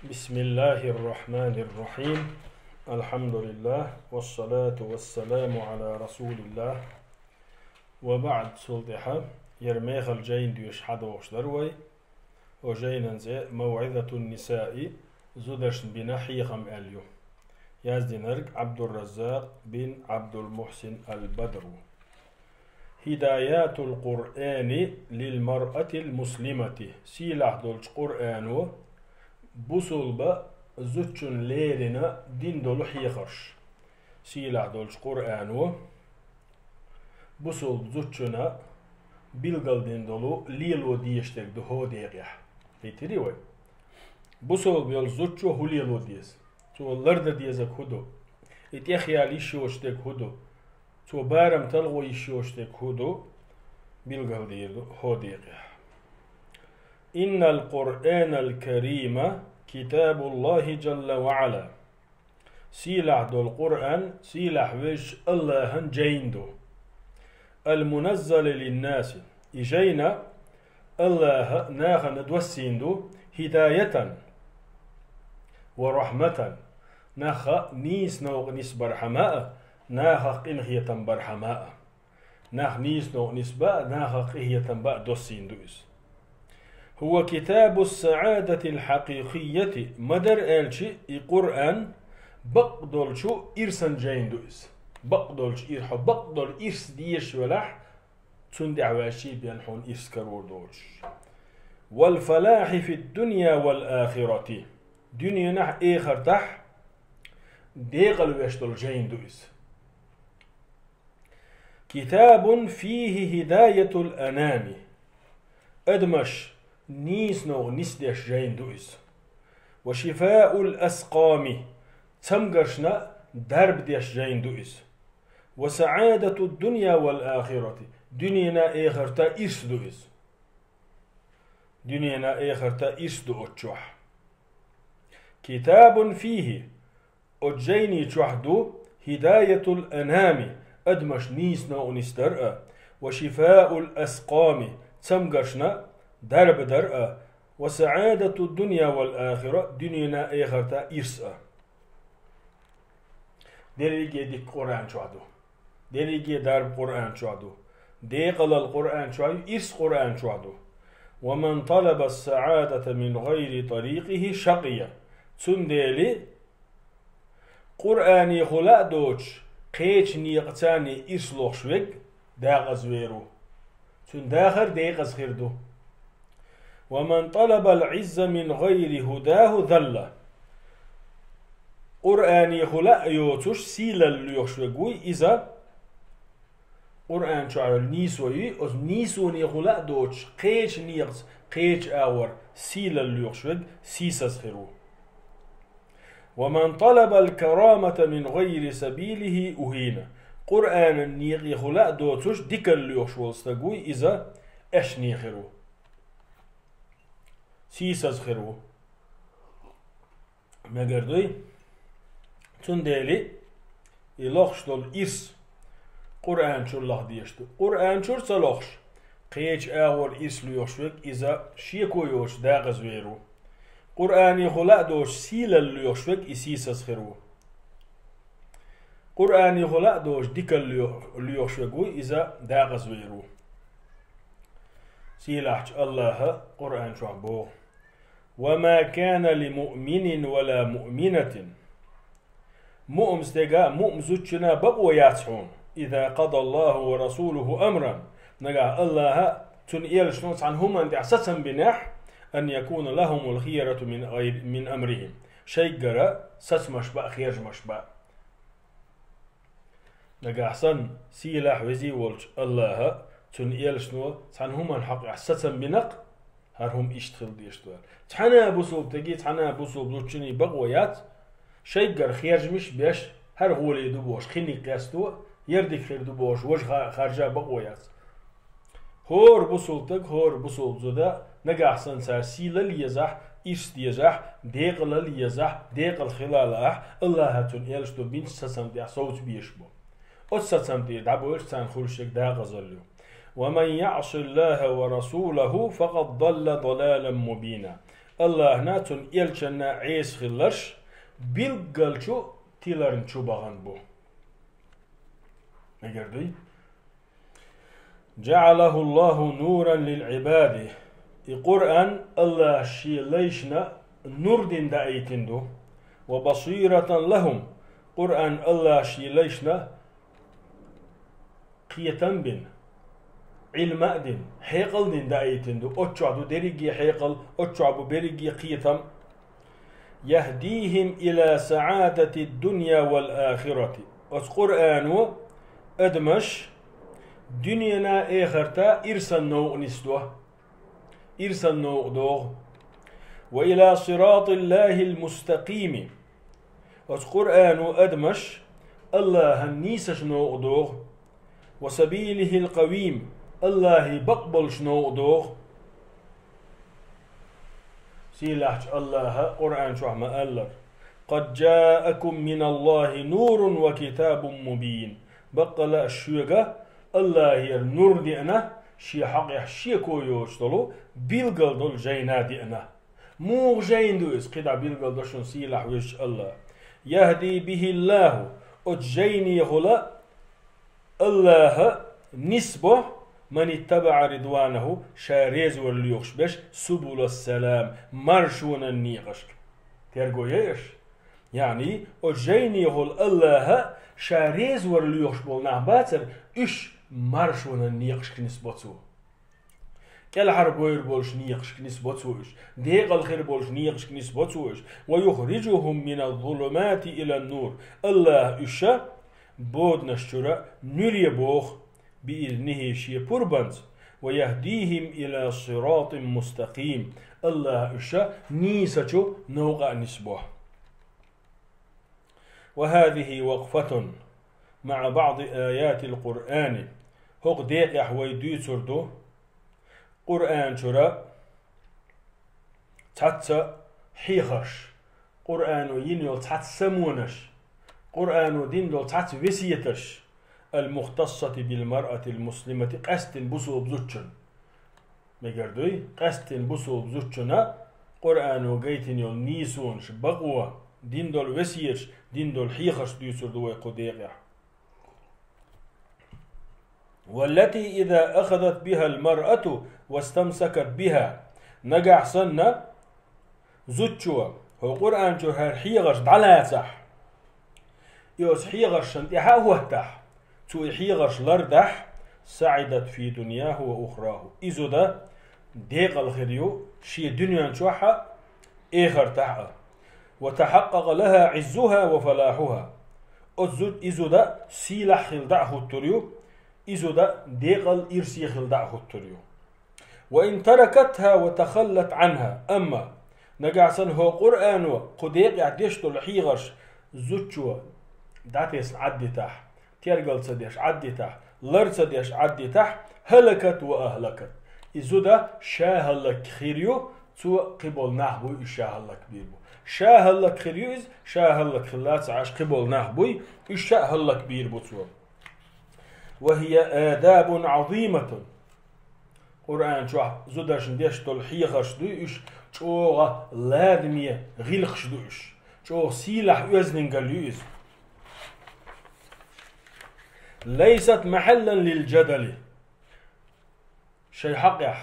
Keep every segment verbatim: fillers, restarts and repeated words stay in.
بسم الله الرحمن الرحيم. الحمد لله والصلاة والسلام على رسول الله. وبعد, цул тӀехьа яр мехала жайна доьшуш хьадогӀуш дар вай. О жайнан цӀе موعظة النساء, зударшна бина хьехам аьлла ю. Яздинарг Ӏабдурраззакъ бин Ӏабдул-Мухьсин аль-Бадр ву. هدايات القرآن للمرأة المسلمة. Сийлахь долчу Къуръано бусулба зудчун лерина дин долу хьехарш. Сийлахь долчу Къуръано бусулба зудчуна билгал дин долу лело дезаш дерг ду хӀо декъехь. Хийтири вай? Бусулба йолу зудчо хӀу лело деза? Цо лардан дезаг хӀу ду? И тӀехъяла йиш йоцу дерг хӀу ду? Цо барам талхо йиш йоцу дерг хӀу ду? Билгал дийр ду хӀо декъехь. إن القرآن الكريم كتاب الله جل وعلا. Сийлахь долу Къуръан сийлахь везачу АллахӀан жайна ду. المنزل للناس. И жайна АллахӀа нахана доссийна ду هداية ورحمة. Нахха нийса новкъа нисбархьама а, нахах къинхетам бархьама а. Нах нийса новкъа нисба а, нахах къинхетам ба а доссийна ду иза. هو كتاب السعادة الحقيقية, ма-дарра аьлча, и Къуръан бакъдолчу ирсан жайна ду иза. Бакъдолчу ир-, хьо бакъдолу ирс дезаш велахь, цунна тӀехь ваьшчий бен хьуна ирс карор доцуш. والفلاح في الدنيا والآخرة. Дуьненахь, эхартахь декъала веш долу жайна ду иза. كتاب فيه هداية الأنام. Адамаш нийса новкъа нисдеш жайна ду иза. وشفاء الأسقام. Цамгаршна дарба деш жайна ду иза. وسعادة الدنيا والآخرة. Дуьненан, эхартан ирс ду иза. Дуьненан, эхартан ирс ду оцу чохь. كتاب فيه. Оцу жайни чохь ду هداية الأنام, адамаш нийса новкъа нисдар а, وشفاء الأسقام, цамгаршна дарба дар а, وسعادة الدنيا والآخرة, дуьненан, эхартан ирс а. Дерриге дика Къуръан чохь ду. Дерриге дарба Къуръан чохь ду. Декъалалла Къуръан чохь ю, ирс Къуръан чохь ду. ومن طلب السعادة من غير طريقه شقي. Цундела Къуръанехула а доцуш, кхечу некъаца ирс лохуш верг декъаза вер ву. Цуьнан дахар декъаза хир ду. ومن طلب العز من غير هداه ذل. Къуръанехула а йоцуш, сийлалла лоьхуш верг вуй иза. Къуръан чохь йолу нийсо юй, оцу нийсонехула а доцуш, кхечу некъаца, кхечу агӀор сийлалла лоьхуш верг сийсаза хир ву. ومن طلب الكرامة من غير سبيله أهين. Къуръанан некъехула а доцуш, дикалла лоьхуш волу стаг вуй иза, эшне хир ву. Сийсаза хир ву. Мегар дуй? Цундела и лохуш долу ирс Къуръан чуьра лаха дезаш ду. Къуръан чуьра ца лохуш, кхечу агӀор ирс лоьхуш верг иза шеко йоцуш декъаза вер ву. Къуръанехула а доцуш, сийлалла лоьхуш верг и сийсаза хир ву. Къуръанехула а доцуш, дикалла лоьхуш верг вуй иза, декъаза вер ву. Сийлахьчу АллахӀа Къуръан чохь боху: وما كان لمؤمن ولا مؤمنة. Муъмин стеган, муъмин зудчунан бакъо яц хьуна. إذا قضى الله ورسوله أمرا. Нагахь АллахӀа, цуьнан элчано цхьана хӀуманна тӀехь сацам бинехь, أن يكون لهم الخيرة من غير، من أمرهم. Шайгара сацамаш бан, хержамаш бан. Нагахь санна, сийлахь везий волчу АллахӀа, цуьнан элчано цхьана хӀуманна хьокъехь сацам бинарг, хӀара хӀума иштта хила дезаш ду аьлла. Цхьана а бусулба стеге, цхьана а бусулба зудчуьне бакъо яц, шайгара хержамаш а беш, хӀара гӀоле ду бохуш, кхиниг къесто, яра дика хир ду бохуш, важа ха-, харжа бакъо яц. ХӀора бусулба стаг, хӀора бусулба зуда, нагахь санна цара сийлалла езахь, ирс дезахь, декъалалла езахь, декъала хила лаахь, АллахӀа, цуьнан элчано бинчу сацам тӀехь совца безаш бу. Оцу сацам тӀера дӀабоьлча, царна хуьлуш ерг декъазалла ю. ومن يعص الله ورسوله فقد ضل ضلالا مبينا. Аллахьна, цун элчанна Ӏеса хилларш билггал чу тиларна чу бахана бу. Мегар дуй? جعله الله نورا للعباد. И Къуръан Аллахьа шен лайшна нур дина даийтина ду. وبصيرة لهم. Къуръан Аллахьа шен лайшна кхетам бина, Ӏилма а дина, хьекъал дина даийтина ду. Оццохь ду дерриге хьекъал, оццохь бу берриге кхетам. يهديهم إلى سعادة الدنيا والآخرة. Оцу Къуръано адамаш дуьненан, эхартан ирсан новкъа нисдо. Ирсан новкъа догӀу. وإلى صراط الله المستقيم. Оцу Къуръано адамаш Аллахьан нийсачу новкъа догӀу. وسبيله القويم. Аллахьан бакъ болчу новкъа догӀу. Сийлахьчу Аллахьа Къуръан чохь ма-аллара: قد جاءكم من الله نور وكتاب مبين. Баккъала а шуьга Аллахьера нур деана, шен хьокъехь шеко йоцуш долу, билгал долу жайна деана. Муха жайна ду иза? КхидӀа билгал до шуна сийлахь везачу Аллахьа. يهدي به الله. Оцу жайнехула Аллахьа нисбо, من اتبع رضوانه, ша резавар лоьхуш берш, سبل السلام, маршонан некъашка. Терго яй аша? Яъни, оцу жайнехула Аллахьа ша резавар лоьхуш болу нах бацара, уьш маршонан некъашка нисбо цо. КӀелхьарбойр болуш некъашка нисбо цо уьш, декъал хир болуш некъашка нисбо цо уьш. ويخرجهم من الظلمات إلى النور. Аллахьа уьш боданаш чуьра нуьре боху, بإذنه, шен пурбанца. ويهديهم إلى صراط مستقيم. Аллахьа уьш нийсачу новкъа а нисбо. وهذه وقفة مع بعض آيات القرآن. ХӀокху декъехь вай дуьйцур ду Къуръан чуьра цхьацца хьехарш, Къуръано йина йолу цхьацца самонаш, Къуръано дина долу цхьацца весеташ, المختصة بالمرأة المسلمة, къаьсттина бусулба зудчун. Мегар дуй, къаьсттина бусулба зудчунна Къуръано гайтина йолу нийсонаш, бакъо, дина долу весеташ, дина долу хьехарш дуьйцур ду вай кху декъехь. والتي إذا أخذت بها المرأة واستمسكت بها. Нагахь санна зудчо хӀокху Къуръан чуьра хӀара хьехарш дӀалацахь, и оцу хьехаршна тӀаьхьа а хӀоттахь, цо и хьехарш лардахь, سعدت في دنياه وأخراه. И зуда декъал хир ю шен дуьнен чохь а, эхартахь а. وتحقق لها عزها وفلاحها. Оцу зуда, и зуда сийлахь хилла дӀа а хӀуттур ю, и зуда декъал ирсе хилла дӀа а хӀуттур ю. وإن تركتها وتخلت عنها. Амма нагахь санна хӀокху Къуръано кху декъехь деш долу хьехарш зудчо дӀатесна Ӏаддитахь, тергал ца деш Ӏаддитахь, лар ца деш Ӏаддитахь, هلكت وأهلكت. И зуда ша хӀаллакьхир ю, цо кхиболу нах буй уьш ша хӀаллакьбийр бу. Ша хӀаллакьхир ю иза, ша хӀаллакьхилла ца Ӏаш кхиболу нах буй, уьш ша а хӀаллакьбийр бу цо. وهي آداب عظيمة. Къуръан чохь зударшна деш долу хьехарш дуй уьш, чӀогӀа ладаме гӀиллакхаш ду уьш, чӀогӀа сийлахь оьздангалла ю иза. ليست محلا للجدل. Шайн хьакъехь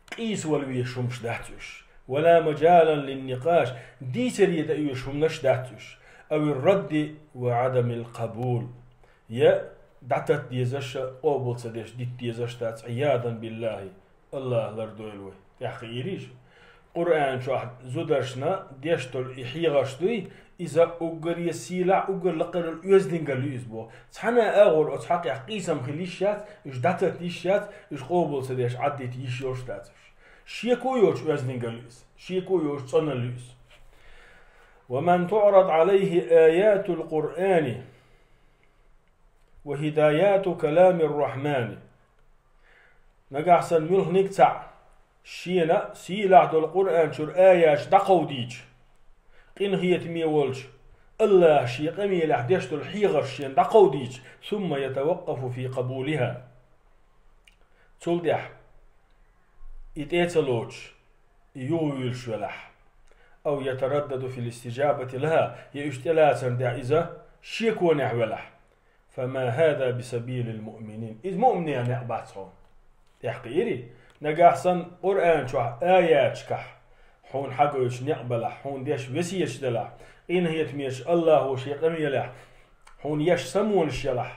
къийсавала везаш хӀумаш дац уьш. ولا مجالا للنقاش. Дийцаре дан оьшуш хӀуманаш дац уьш. أو الرد وعدم القبول. Я дӀататта дезаш а, къобал ца деш, дита дезаш а дац, عياذا بالله. Аллах лардойла вай. ТӀаьхьа кхиийрийша. Къуръан чохь зударшна деш долу и хьехарш дуй, иза уггаре сийлахь, уггар лакхара оьздангалла ю иза боху. Цхьана а агӀор оцу хьакъехь къийсам хила йиш яц, уьш дӀататта йиш яц, уьш къобал ца деш Ӏаддита йиш йолуш дац уьш. Шеко йоцуш оьздангалла ю иза. Шеко йоцуш цӀаналла ю иза. ومن تعرض عليه آيات القرآن وهدايات كلام الرحمن. Нагахь санна муьлханиг цхьаъ шена сийлахь долу Къуръан чуьра аяташ дӀакховдийча, къинхетаме волчу Аллаха шен къамелехь деш долу хьехарш шена дӀакховдийча, ثم يتوقف في قبولها. Цул тӀаьхьа и тӀе а ца лоцуш, юхавуьйлуш велахь, أو يتردد في الاستجابة لها, я уьш тӀелацарна тӀехь иза шеконехь велахь, فما هذا بسبيل المؤمنين, иза муъминийн некъ бац хьуна. ТӀехь кхиирий? Нагахь санна Къуръан чохь аяташкахь хьуна хьагойтуш некъ белахь, хьуна деш весеташ делахь, къинхетамечу Аллахо шен къамелехь хьуна еш самонаш елахь,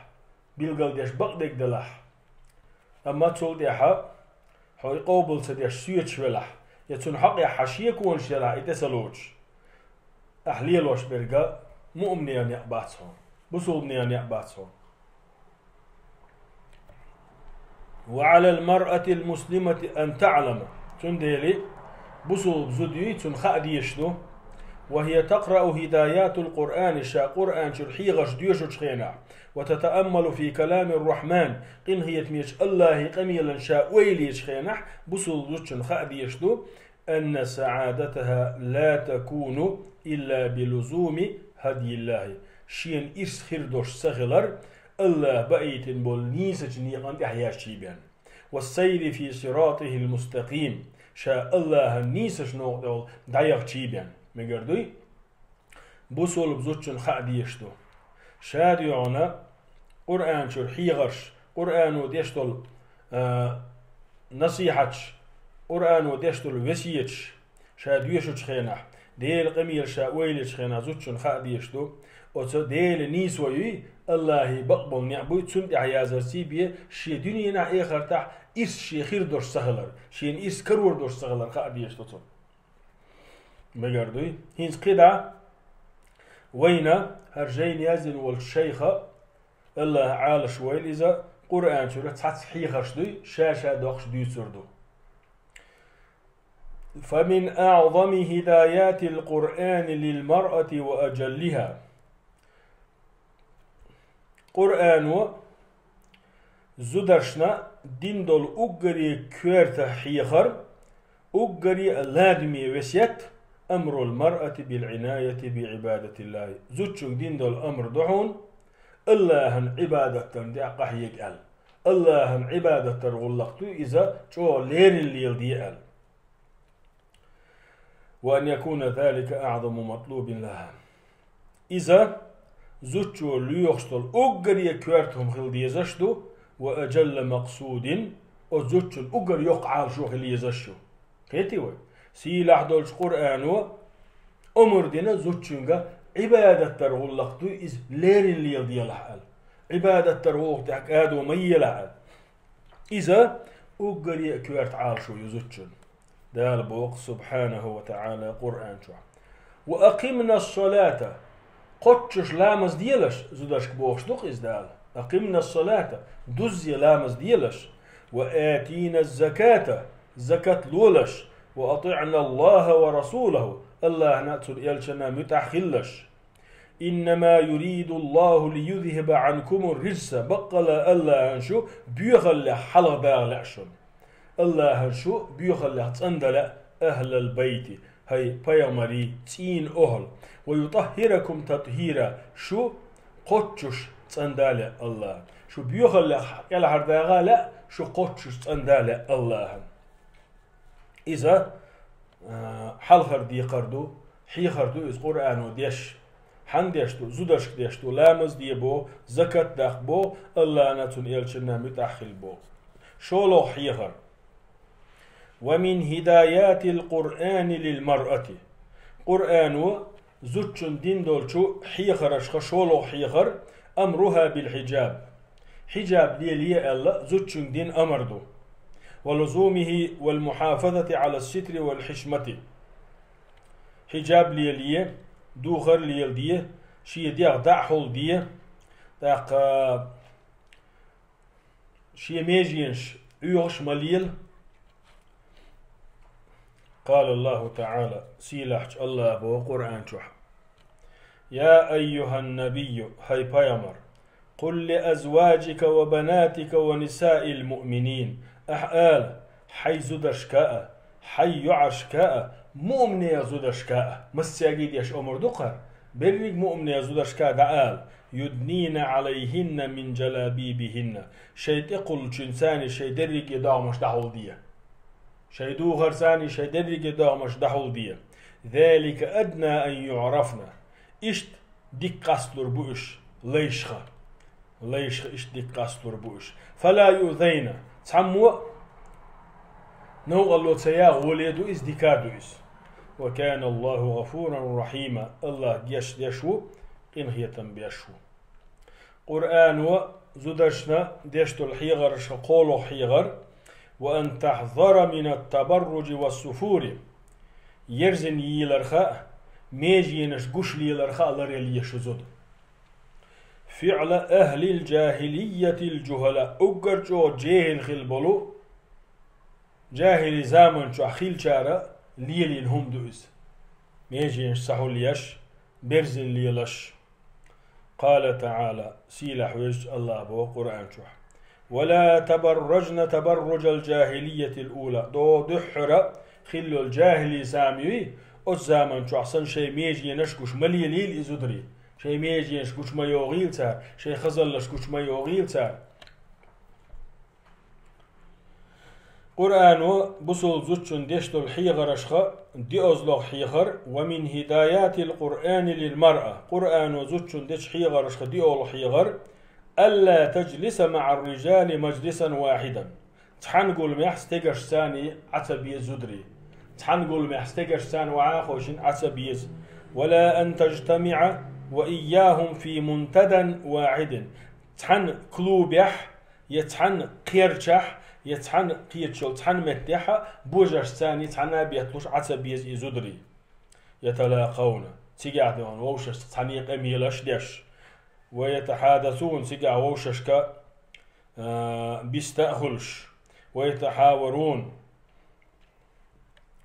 билгалдеш бакъдерг делахь, амма цул тӀаьхьа хьо и къобал ца деш соьцуш велахь, я цунна хьокъехь хьан шеконаш елахь и тӀе ца лоцуш, ахь лелош берг муъминийн некъ бац хьуна, бусулбанийн некъ бац хьуна. وعلى المرأة المسلمة أن تعلم, цундела бусулба зуда юй, цунна хаа дезаш ду, وهي تقرأ هدايات القرآن, ша Къуръан чуьра хьехарш доьшучу хенахь, وتتأمل في كلام الرحمن, къинхетамечу Аллахьан къамелана ша ойла ечу хенахь, бусулба зудчунна хаа дезаш ду, أن سعادتها لا تكون إلا بلزوم هدي الله, шена ирс хир долуш ца хилар, Аллахьа баийтина болу нийсачу некъана тӀехь яьхчий бен, والسير في صراطه المستقيم, ша Аллахьан нийсачу некъа тӀехула дӀаяхчий бен. Мегар дуй? Бусулба зудчунна хаа дезаш ду. Ша дуьйхьуна Къуръан чуьра хьехарш, Къуръано деш долу, а, насихьаташ, Къуръано деш долу весеташ ша доьшучу хенахь, Делан къамелана ша ойла ечу хенахь зудчунна хаа дезаш ду. Оцу Делан нийсо юй, Аллахьан бакъболу некъ буй, цунна тӀехь язарций бен, шен дуьненахь, эхартахь ирс шен хир долуш ца хилар, шена ирс карор долуш ца хилар хаа дезаш ду цунна. Мегар дуй? ХӀинца кхидӀа вайна хӀара жайна яздина волчу шайха, Аллахьа Ӏалаш войла иза, Къуръан чуьра цхьацца хьехарш дуй, ша-ша доккхуш дуьйцур ду. فمن أعظم هدايات القرآن للمرأة وأجلها. Къуръано зударшна дина долу уггаре коьрта хьехар, уггаре а ладаме весет, أمر المرأة بالعناية بعبادة الله. Зудчуьнга дина долу амр ду хьуна, Аллахьан Ӏибадатан тӀехь къахьега аьлла. Аллахьан Ӏибадатан гӀуллакх ду иза, чӀогӀа леррина леладе аьлла. وأن يكون ذلك أعظم مطلوب لها. Иза зудчо лоьхуш долу уггаре коьрта хӀума хила дезаш ду, وأجل مقصود, оцу зудчун уггар йоккха Ӏалашо хила езаш ю. Кхетий вай? Сийлахь долчу Къуръано омра дина зудчуьнга Ӏибадат дар гӀуллакх дуй, иза леррина леладелахь аьлла. Ӏибадат дар гӀуллакх тӀехь кӀадо ма елахь аьлла. Иза уггаре а коьрта Ӏалашо ю зудчун. Дала боху, субхьанаху ва таӀала, Къуръан чохь: «Ва акъимна ссалата», кхоччуш ламаз делаш, зударшка бохуш ду-кх иза Дала. «Акъимна ссалата», дуззе ламаз делаш, «ва атийна ззаката», закат лолаш, «ва атиъна Аллаха ва расулаху», Аллахьна а, цуьнан элчанна а муьтӀахь хилалаш. «Иннама юриду Аллаху лиюзхиба анкумур риджса», баккъала Аллахьан шу боьхаллех хьалха даха лаьа шуна. Аллахьан шу боьхаллех цӀандан лаьа, ахлал байти, хӀай пайхамарий цӀийнан охӀла, «ва ютаххиракум татхира», шу кхоччуш цӀандан лаьа Аллахьан. Шу боьхаллех кӀелхьардаха лаьа, шу кхоччуш цӀандан лаьа Аллахьан. Иза, а, хьалхара декхар ду, хьехар ду иза Къуръано деш. Хьанна деш ду? Зударшка деш ду, ламаз де боху, закат даккха боху, Аллахьна а, цуьнан элчанна а муьтӀахь хила боху. ШолгӀа хьехар. «Ва мин хидаятил Къуръани лил маръати». Къуръано зудчунна дина долчу хьехаршха шолгӀа хьехар: «Амруха бил хьиджаб». Хьиджаб лелае аьлла, зудчуьнга дина амр ду. «Ва лузумихи вал мухьафазати ала сситри вал хьишмати». Хьиджаб лелае, духар леладе, шен дегӀ дӀа а хьулде, тӀаккха шен меженаш Ӏоьхуш ма лела. Къала Аллаху таӀала, сийлахьчу Аллаха боху Къуръан чохь: «Я айюхьан набийю», хӀай пайхамар, «къул ли азваджика ва банатика ва нисаил муъминин», ахь ала, хьайн зударшка а, хьайн йоӀаршка а, муъминех зударшка а, массаьрга деш омра ду-кх хӀара, берриг муъминех зударшка а дӀаала: «Юднина Ӏалайхинна мин джалабибихинна», шайн тӀекхуллучуьнца шайн дерриге догӀмаш дӀахьулде. Шайн духарца а, шайн дерриге догӀмаш дӀахьулде. ذلك أدنى أن يعرفن. Иштта дика къасталур бу уьш, лайшха. Лайшха иштта дика къасталур бу уьш. فلا يؤذين. Цхьаммо а новкъарло ца яха воле ду иза, дика ду иза. وكان الله غفورا رحيما. АллахӀ гечдеш ву, къинхетам беш ву. Къуръано зударшна деш долу хьехаршха кхоалгӀа хьехар: وأن تحذر من التبرج والسفور. Ерзина йийларх а, меженаш гуш леларх а ларъяла еза шу зуда. فعل أهل الجاهلية الجهلاء. Уггар чӀогӀа жехӀил хилла болу, жахӀили заман чохь хиллачара лелийна хӀума ду иза. Меженаш ца хьулъеш, берзина лелаш. قال تعالى, сийлахь везачу АллахӀа боху Къуръан чохь: ولا تبرجن تبرج الجاهلية الأولى. ДогӀу дуьххьара хилла йолу жахӀили зама юй, оцу заман чохь санна шайн меженаш гуш ма лелийла и зударий. Шайн меженаш гуч ма йогӀийла цара, шайн хазаллаш гуч ма йогӀийла цара. Къуръано бусалба зудчун деш долу хьехаршха диозлогӀа хьехар: ومن هدايات القرآن للمرأة. Къуръано зудчун дечу хьехаршха диолгӀа хьехар: ألا تجلس مع الرجال مجلسا واحدا. Цхьана гуламехь стегашца Ӏа ца беза зударий. Цхьана гуламехь стегашца ваха а хойшина Ӏа ца беза. ولا أن تجتمع وإياهم في منتدى واحد. Цхьана клубехь, я цхьана кхерчахь, я цхьана кхечу йолу цхьана меттехь а божаршца цхьаьна а бетталуш Ӏа ца беза и зударий. يتلاقون. Цигахь дуьйна вовшашца цхьаьна къамелаш деш. ويتحادثون. Цигахь вовшашка, а, биста а хуьлуш. ويتحاورون.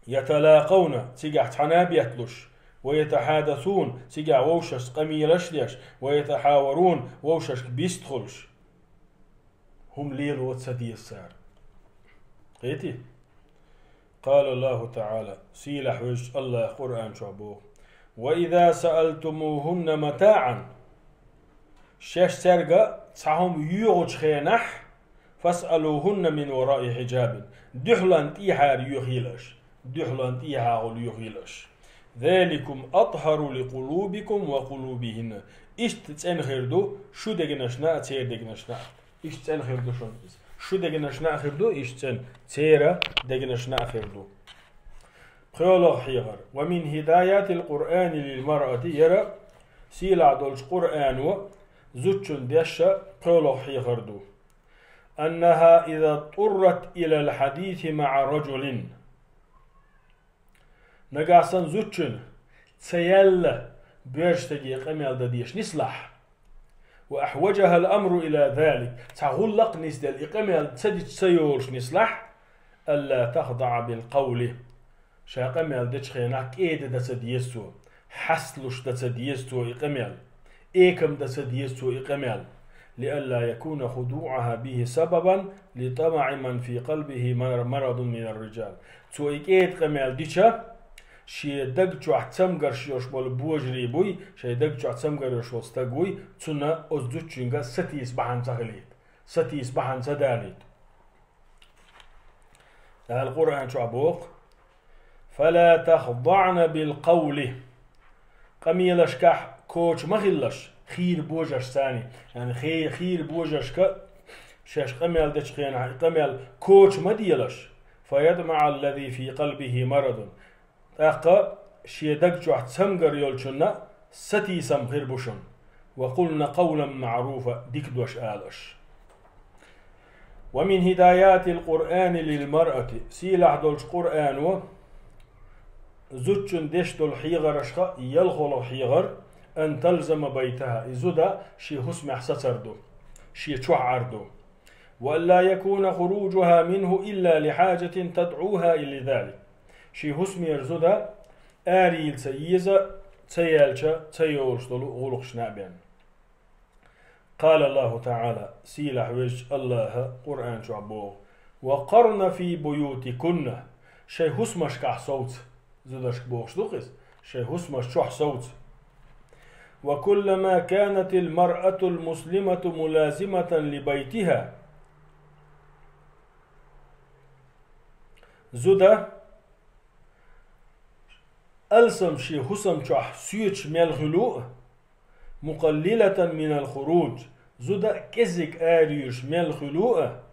يتلاقون. Цигахь цхьаьна а бетталуш. ويتحادثون. Цигахь вовшашца къамелаш деш. ويتحاورون. Вовшашка биста хуьлуш. ХӀума лело ца деза цара. Кхетий? قال الله تعالى, сийлахь везачу АллахӀа Къуръан чохь боху: وإذا سألتموهن متاعا. Шаьш цаьрга цхьа хӀума йоьхучу хенахь, فاسألوهن من وراء حجاب. Дуьхьалан тӀехьара йоьхийла аша. Дуьхьалан тӀехьагӀула йоьхийла аша. ذلكم أطهر لقلوبكم وقلوبهن. Иштта цӀена хир ду шу дегнашна а, церан дегнашна а. Иштта цӀена хир ду шуна иза. Шу дегнашна а хир ду иштта цӀена, церан дегнашна а хир ду. ПхоьалгӀа хьехар. ومن هدايات القرآن للمرأة, яра сийлахь долчу Къуръано зудчун дешша пхоьалгӀа хьехар ду. أنها إذا اضطرت إلى الحديث مع رجل. Нагахь санна зудчун ца яьлла боьрша стаге къамел дан дезаш нислахь. وأحوجها الأمر إلى ذلك. Цхьа гӀуллакх нисделла и къамел ца дича ца йолуш нислахь. ألا تخضع بالقول. Ша къамел дечу хенахь кӀеда дан ца деза цо, хьасталуш дан ца деза цо и къамел, экам дан ца деза цо и къамел. لئلا يكون خضوعها به سببا لطمع من في قلبه مر-، مرض من الرجال. Цо и кӀеда къамел дича, шен даг чохь цамгарш йолуш болу божарий буй, шайн даг чохь цамгар йолуш волу стаг вуй, цунна оцу зудчуьнга сатийса бахьана ца хилийта, сатийса бахьана ца далийта. Дала Къуръан чохь боху: فلا تخضعن بالقول. Къамелашкахь коча ма хилалаш, хийра божаршца, яъни хе-, хийра божаршка шаьш къамел дечу хенахь, и къамел коча ма делаш. فيطمع الذي في قلبه مرض. ТӀаккха шен даг чохь цамгар йолчунна сатийсам хир бу шуна. وقلن قولا معروفا, дика дош ала аша. ومن هدايات القرآن للمرأة, сийлахь долчу Къуръано зудчун деш долу хьехаршха ялхолгӀа хьехар: أن تلزم بيتها, и зуда шен хӀусамехь сацар ду, шен чохь Ӏар ду. وألا يكون خروجها منه إلا لحاجة تدعوها لذلك. Шен хӀусамера зуда арайийла ца еза, ца яьлча, ца йолуш долу гӀуллакхашна а бен. قال الله تعالى, сийлахь везачу АллахӀа Къуръан чохь боху: وقرن في بيوتكن, шайн хӀусамашкахь совца. Зударшка бохуш ду-кх иза, шайн хӀусамаш чохь совца. وكلما كانت المرأة المسلمة ملازمة لبيتها, Зуда алсам шен хӀусам чохь соьцуш мел хуьлу а, مقللة من الخروج, зуда кӀезиг араюьйш мел хуьлу а,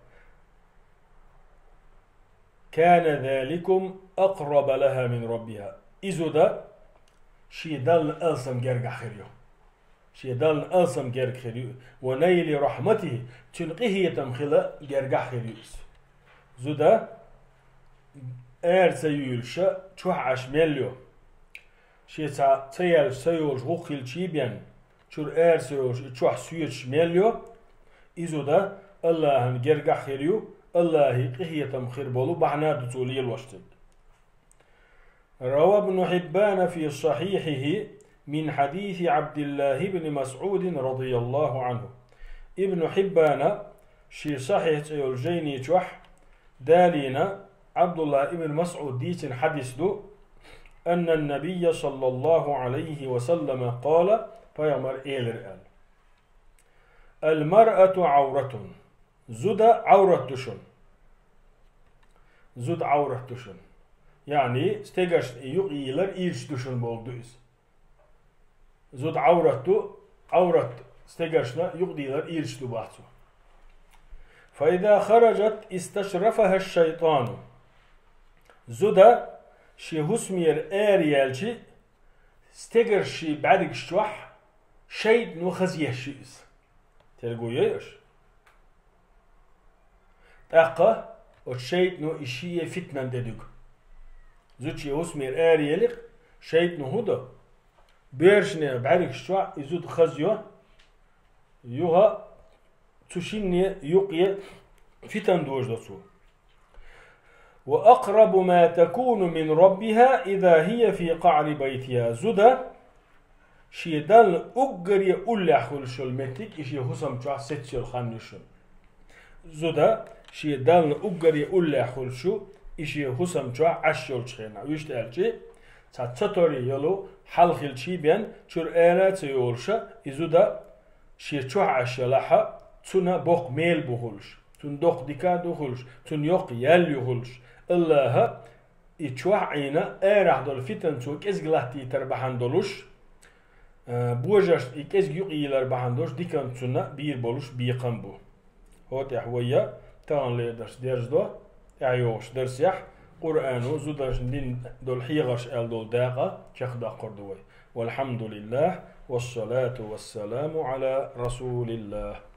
كان ذلكم أقرب لها من ربها. И зуда шен Далла алсам гергахь хир ю. Шен Далла алсам герга хир ю. ونيل رحمته, цуьнан къинхетам хила гергахь хир ю иза. Зуда ара ца юьйлуша чохь Ӏаш мел ю. Шен ца, ца яьллаш ца йолуш гӀуллакх хилчий бен, чуьра ара ца йолуш и чохь соьцуш мел ю. И зуда Аллахьан гергахь хир ю, Аллахьан къинхетам хир болу бахьана ду цо лелош дерг. روى ابن حبان في صحيحه من حديث عبد الله بن مسعود رضي الله عنه. Ибн Хьиббана шен Сахьихь цӀе йолу жайни чохь далийна Абдулла ибн Масъуд дийцина хьадис ду, أن النبي صلى الله عليه وسلم قال, пайхамар элира аьлла: المرأة عورة. Зуда Ӏаврат ду шуна. Зуда Ӏаврат ду шуна. Яъни, стегаршна и юкъа йийлар ийрча ду шуна бохург ду иза. Зуда Ӏаврат ду, Ӏаврат стегаршна юкъа дийлар ийрча ду боху цо. فإذا خرجت استشرفها الشيطان. Зуда шен хӀусамера ара яьлча, стегарш шен бӀаьргаш чохь шайтано хаза еш ю иза. Терго йой аша? ТӀаккха оцу шайтано и шен фитнан тӀе дуьгу. Зуда шен хӀусамера ара елира, шайтано хӀун до? Боьршанех бӀаьргаш чохь и зуда хаза йо, юха цу шинне юкъе фитан дожадо цо. وأقرب ما تكون من ربها إذا هي في قعر بيتها. Зуда шен Далла уггаре уллехь хуьлуш йолу меттиг и шен хӀусам чохь сецна йолу хан ю шуна. Зуда шен Далла уггаре уллехь хуьлуш ю и шен хӀусам чохь Ӏаш йолчу хенахь, вуьшта аьлча, цхьа ца тори йолу хьал хилчий бен, чуьра ара а ца йолуша, и зуда шен чохь Ӏаш ялахьа, цунна боккха мел бу хуьлуш, цунна доккха дика а ду хуьлуш, цунна йоккха ял ю хуьлуш. Аллаха и чохь Ӏийна арахь долу фитан цо кӀезиг латтийтар бахьана долуш, а, божаршна и кӀезиг юкъа йийлар бахьана долуш, диканца цунна бийр болуш бекхам бу. ХӀокху тӀехь вай таханлера дарс дерзадо, тӀаьхьа йогӀучу дарсехь Къуръано зударшна дина долу хьехарш аьлла долу дакъа чекхдоккхур ду вай. والحمد لله والصلاة والسلام على رسول الله.